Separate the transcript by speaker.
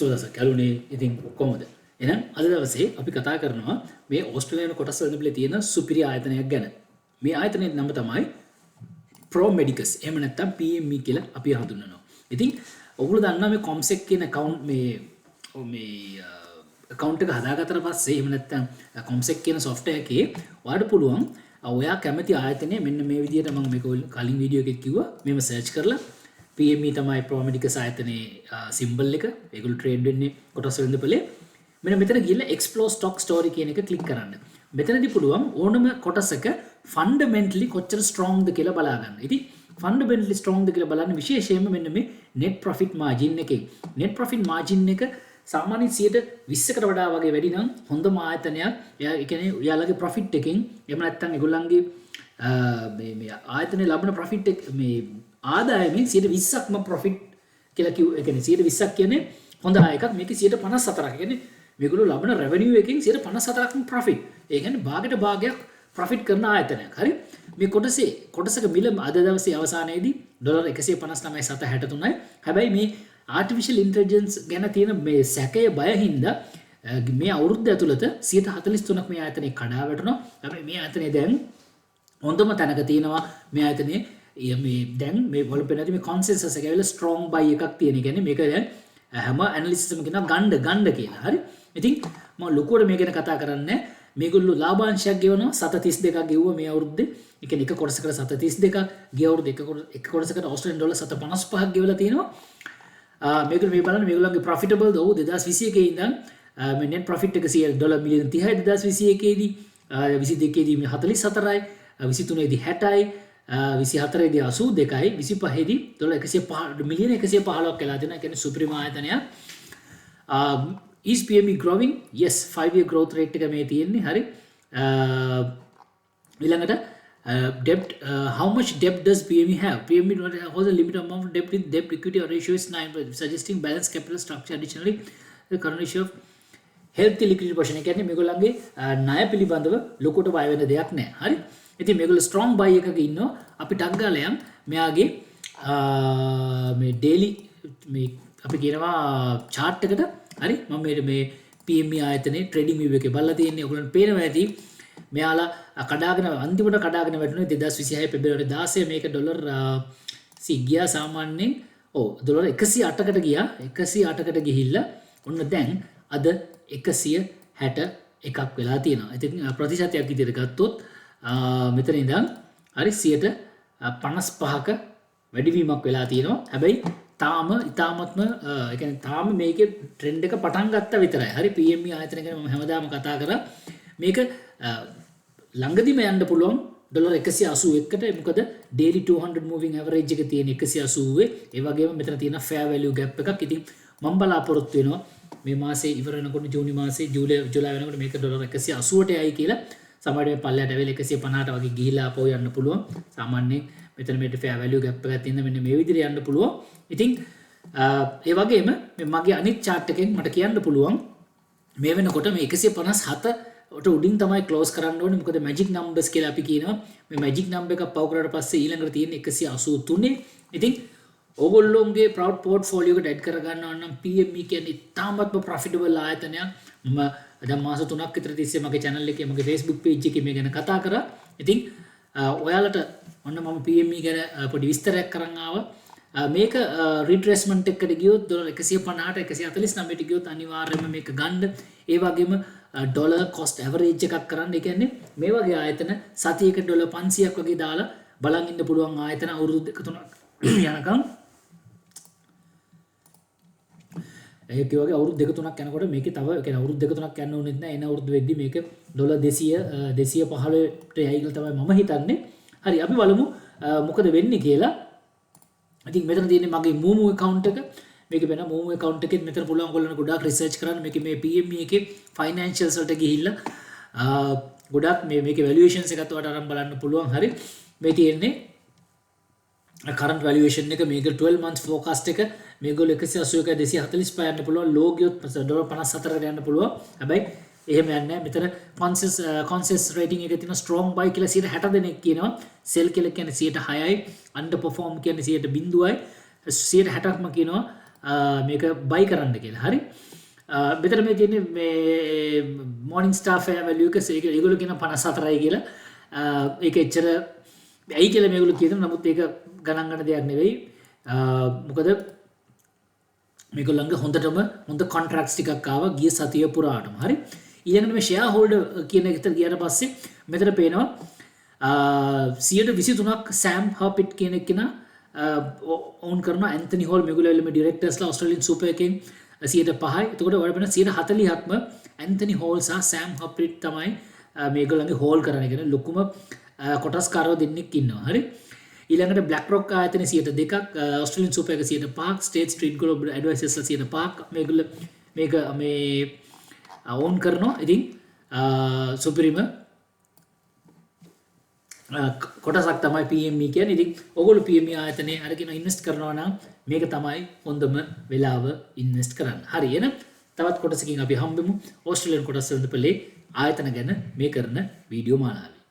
Speaker 1: සුබ දවසක් යාළුවනේ. ඉතින් කොහොමද? එහෙනම් අද දවසේ අපි කතා කරනවා මේ ඕස්ට්‍රේලියානු කොටස් වෙළඳපොලේ තියෙන සුපිරි ආයතනයක් ගැන. මේ ආයතනයේ නම තමයි Pro Medicus. එහෙම නැත්නම් PME කියලා අපි හඳුන්වනවා. ඉතින් ඔයගොල්ලෝ දන්නවා මේ Comsec කියන account මේ මේ account එක හදාගත්තට පස්සේ, එහෙම නැත්නම් Comsec කියන software එකේ ඔයාලට පුළුවන් ඔයා කැමති ආයතනය මෙන්න මේ විදිහට, මම මේක කලින් වීඩියෝ එකේ කිව්වා, මෙහෙම සර්ච් කරලා. PME තමයි Pro Medicus ආයතනයේ සිම්බල් එක. ඒගොල්ලෝ ට්‍රේඩ් වෙන්නේ කොටස් වෙළඳපොලේ. මෙන්න මෙතන ගිහලා Explore Stock Story කියන එක ක්ලික් කරන්න. මෙතනදී පුළුවන් ඕනම කොටසක ෆන්ඩමෙන්ටලි කොච්චර ස්ට්‍රෝංද කියලා බලා ගන්න. ඉතින් ෆන්ඩමෙන්ටලි ස්ට්‍රෝංද කියලා බලන්න විශේෂයෙන්ම මෙන්න මේ net profit margin එකෙන්. Net profit margin එක සාමාන්‍යයෙන් 20%කට වඩා වගේ වැඩි නම් හොඳම ආයතනයක්. එයා ඒ කියන්නේ එයාලගේ ප්‍රොෆිට් එකෙන්, එහෙම නැත්නම් ඒගොල්ලන්ගේ මේ මේ ආයතනයේ ලබන ප්‍රොෆිට් එක, මේ ආදායමෙන් 20%ක්ම ප්‍රොෆිට් කියලා කිව්ව. ඒ කියන්නේ 20%ක් කියන්නේ හොඳ ආයකක්. මේකේ 54%ක්. ඒ කියන්නේ මේගොල්ලෝ ලබන රෙවෙනියු එකෙන් 54%ක්ම ප්‍රොෆිට්. ඒ කියන්නේ භාගයට භාගයක් ප්‍රොෆිට් කරන ආයතනයක්. හරි. මේ කොටසේ කොටසක මිල අද දවසේ අවසානයේදී ඩොලර් 159.63යි. හැබැයි මේ ආටිෆිෂල් ඉන්ටෙලිජන්ස් ගැන තියෙන මේ සැකය බය හින්දා මේ අවුරුද්ද ඇතුළත 43%ක් මේ ආයතනය කඩා වැටුණා. හැබැයි මේ ආයතනය දැන් හොඳම තැනක තියෙනවා. මේ ආයතනයේ මේ දැන් මේ වල පෙන්නති මේ කොන්සෙන්සස් එක ඇවිල්ලා ස්ට්‍රෝං බයි එකක් තියෙන. ඒ කියන්නේ මේක දැන් හැම ඇනලිසිස්ම කියනවා ගණ්ඩ ගණ්ඩ කියලා. හරි. ඉතින් මම ලොකුවට මේ ගැන කතා කරන්නේ. මේගොල්ලෝ ලාභාංශයක් ගෙවනවා. 7.32ක් ගෙවුවා මේ අවුරුද්දේ. ඒ කියන්නේ එක කොටසකට 7.32ක්. ගිය අවුරුද්ද එක කොටසකට ඕස්ට්‍රේලියානු ඩොලර් 7.55ක් ගෙවලා තියෙනවා. මේගොල්ලෝ මේ බලන්න මේගොල්ලන්ගේ ප්‍රොෆිටබල් ද? ඔව්, 2021 ඉඳන් මේ නෙට් ප්‍රොෆිට් එක 100 ඩොලර් මිලියන 30යි 2021 දී, 22 දී මේ 44යි, 23 දී 60යි, 24 දී 82යි, 25 දී ඩොලර් 105 මිලියන 115ක් වෙලා තියෙනවා. ඒ කියන්නේ සුපිරිම ආයතනයක්. Is PME growing? Yes, 5 year growth rate එක මේ තියෙන්නේ. හරි. ඊළඟට debt, how much debt does PME have? PME has a limited amount of debt with debt equity ratio is 9, suggesting balanced capital structure. Additionally, the current ratio of healthy liquidity position. ඒ කියන්නේ මේගොල්ලන්ගේ ණය පිළිබඳව ලොකුට බය වෙන දෙයක් නෑ. හරි. ඉතින් මේගොල්ලෝ ස්ට්‍රෝං බයි එකක ඉන්නවා. අපි ටක් ගාලා යන් මෙයාගේ මේ ඩේලි මේ අපි කියනවා චාට් එකට. හරි, මම මේ මේ PME ආයතනයේ ට්‍රේඩින් විව් එකේ බලලා තියෙන්නේ. ඔයගොල්ලන්ට පේනවා ඇති මෙයාලා කඩාගෙන අන්තිමට කඩාගෙන වැටුණේ 2026 පෙබරවාරි 16. මේක ඩොලර් සි ගියා සාමාන්‍යයෙන්, ඔව්, ඩොලර් 108කට ගියා. 108කට ගිහිල්ලා ඔන්න දැන් අද 161ක් වෙලා තියෙනවා. ඉතින් ප්‍රතිශතයක් විදිහට ගත්තොත් මෙතන ඉඳන් හරි 55%ක වැඩිවීමක් වෙලා තියෙනවා. හැබැයි තාම ඉතාමත්ම, ඒ කියන්නේ තාම මේකේ ට්‍රෙන්ඩ් එක පටන් ගත්තා විතරයි. හරි, PME ආයතන ගැන මම හැමදාම කතා කරා. මේක ළඟදිම යන්න පුළුවන් ඩොලර් 181කට. මොකද ඩේලි 200 මූවිං ඇවරේජ් එක තියෙන 180. ඒ වගේම මෙතන තියෙන ෆෙයාර් වැලියු ගැප් එකක්. ඉතින් මම බලාපොරොත්තු වෙනවා මේ මාසේ ඉවර වෙනකොට, ජූනි මාසේ, ජූලයි ජුලයි වෙනකොට මේක ඩොලර් 180ට යයි කියලා. සමහරවිට මේ පල්ලයට ඇවිල්ලා 150ට වගේ ගිහිලා ආපහු යන්න පුළුවන්. සාමාන්‍යයෙන් මෙතන මේට ෆෙයාර් වැලියු ගැප් එකක් තියෙන මෙන්න මේ විදිහට යන්න පුළුවන්. ඉතින් ඒ වගේම මේ මගේ අනිත් චාට් එකෙන් මට කියන්න පුළුවන් මේ වෙනකොට මේ 157 ට උඩින් තමයි ක්ලෝස් කරන්න ඕනේ. මොකද මැජික් නම්බර්ස් කියලා අපි කියනවා. මේ මැජික් නම්බර් එකක් පහු කරාට පස්සේ ඊළඟට තියෙන 183. ඉතින් ඕගොල්ලෝගේ ප්‍රවුඩ් පෝට්ෆෝලියෝ එකට ඇඩ් කරගන්නවා නම් PME කියන්නේ ඉතාමත්ම ප්‍රොෆිටබල් ආයතනයක්. මම දැන් මාස 3ක් විතර තිස්සේ මගේ channel එකේ, මගේ Facebook page එකේ මේ ගැන කතා කරා. ඉතින් ඔයාලට ඔන්න මම PME ගැන පොඩි විස්තරයක් කරන් ආවා. මේක රිට්‍රේස්මන්ට් එකකට ගියොත් ඩොලර් 150ට 149ට ගියොත් අනිවාර්යයෙන්ම මේක ගන්න. ඒ වගේම ඩොලර් කොස්ට් ඇවරේජ් එකක් කරන්න. ඒ කියන්නේ මේ වගේ ආයතන සතියකට ඩොලර් 500ක් වගේ දාලා බලන් ඉන්න පුළුවන් ආයතන අවුරුදු දෙක තුනක් යනකම්. ඒ වගේ අවුරුදු දෙක තුනක් යනකොට මේකේ තව, ඒ කියන්නේ අවුරුදු දෙක තුනක් යන්න ඕනෙත් නෑ. එන අවුරුදු වෙද්දි මේක ඩොලර් 200 215ට යයි කියලා තමයි මම හිතන්නේ. හරි, අපි බලමු මොකද වෙන්නේ කියලා. ඉතින් මෙතන තියෙන්නේ මගේ Moomoo account එක. මේක වෙන Moomoo account එකෙත් මෙතන පුළුවන් ඔයගොල්ලන්ට ගොඩාක් රිසර්ච් කරන්න. මේකේ මේ PME එකේ ෆයිනෑන්ෂියල්ස් වලට ගිහිල්ලා ගොඩාක් මේ මේකේ වැලුවේෂන්ස් එකත් ඔයාලට අරන් බලන්න පුළුවන්. හරි, මේ තියෙන්නේ කරන්ට් වැලුවේෂන් එක, මේක 12 months forecast එක. මේගොල්ලෝ 181 245 යන්න පුළුවන්. ලෝ ගියොත් ඩොලර් 54කට යන්න පුළුවන්. හැබැයි එහෙම යන්නේ නැහැ. මෙතන කොන්සෙන්සස් රේටිං එක තියෙනවා ස්ට්‍රෝං බයි කියලා 60 දෙනෙක් කියනවා. සෙල් කියලා කියන්නේ 6යි, අන්ඩර් පර්ෆෝම් කියන්නේ 0යි, 60ක්ම කියනවා. මේක බයි කරන්න කියලා. හරි. මෙතන මේ තියෙන්නේ මේ මෝර්නිං ස්ටාර් ෆෙයාර් වැලියු එක. ඒක ඒගොල්ලෝ කියන 54යි කියලා. ඒක එච්චර ඇයි කියලා මේගොල්ලෝ කියනවා. නමුත් ඒක ගණන් ගන්න දෙයක් නෙවෙයි. මොකද මේගොල්ලන්ගේ හොඳටම හොඳ කොන්ට්‍රැක්ට්ස් ටිකක් ආවා ගිය සතිය පුරාටම. හරි. ඊළඟට මේ ෂෙයා හෝල්ඩර් කියන එකට ගියාට පස්සේ මෙතන පේනවා 23ක් සෑම් හර්පිට් කියන එක්කෙනා ඕන් කරනවා. ඇන්තනි හෝල් මේගොල්ලෝ ඇවිල්ලා මේ ඩිරෙක්ටර්ස්ලා ඔස්ට්‍රේලියන් සුපර් එකෙන් 105යි. එතකොට ඔයාලට පේනවා 140ක්ම ඇන්තනි හෝල් සහ සෑම් හර්පිට් තමයි මේගොල්ලන්ගේ හෝල් කරන්නේ. කියන්නේ ලොකුම කොටස්කාරයෝ දෙන්නෙක් ඉන්නවා. හරි. ඊළඟට බ්ලැක් රොක් ආයතනය 2%ක්, ඔස්ට්‍රේලියන් සුපර් එක 5%ක්, ස්ටේට් ස්ට්‍රීට් ග්ලෝබල් ඇඩ්වයිසර්ස්ලා 5%ක් මේගොල්ලෝ මේක මේ ඕන් කරනවා. ඉතින් සුපිරිම කොටසක් තමයි PME කියන්නේ. ඉතින් ඔයගොල්ලෝ PME ආයතනයේ අරගෙන ඉන්වෙස්ට් කරනවා නම් මේක තමයි හොඳම වෙලාව ඉන්වෙස්ට් කරන්න. හරි, එහෙනම් තවත් කොටසකින් අපි හම්බෙමු ඕස්ට්‍රේලියානු කොටස් වෙළඳපොලේ ආයතන ගැන මේ කරන වීඩියෝ මාලාවේ.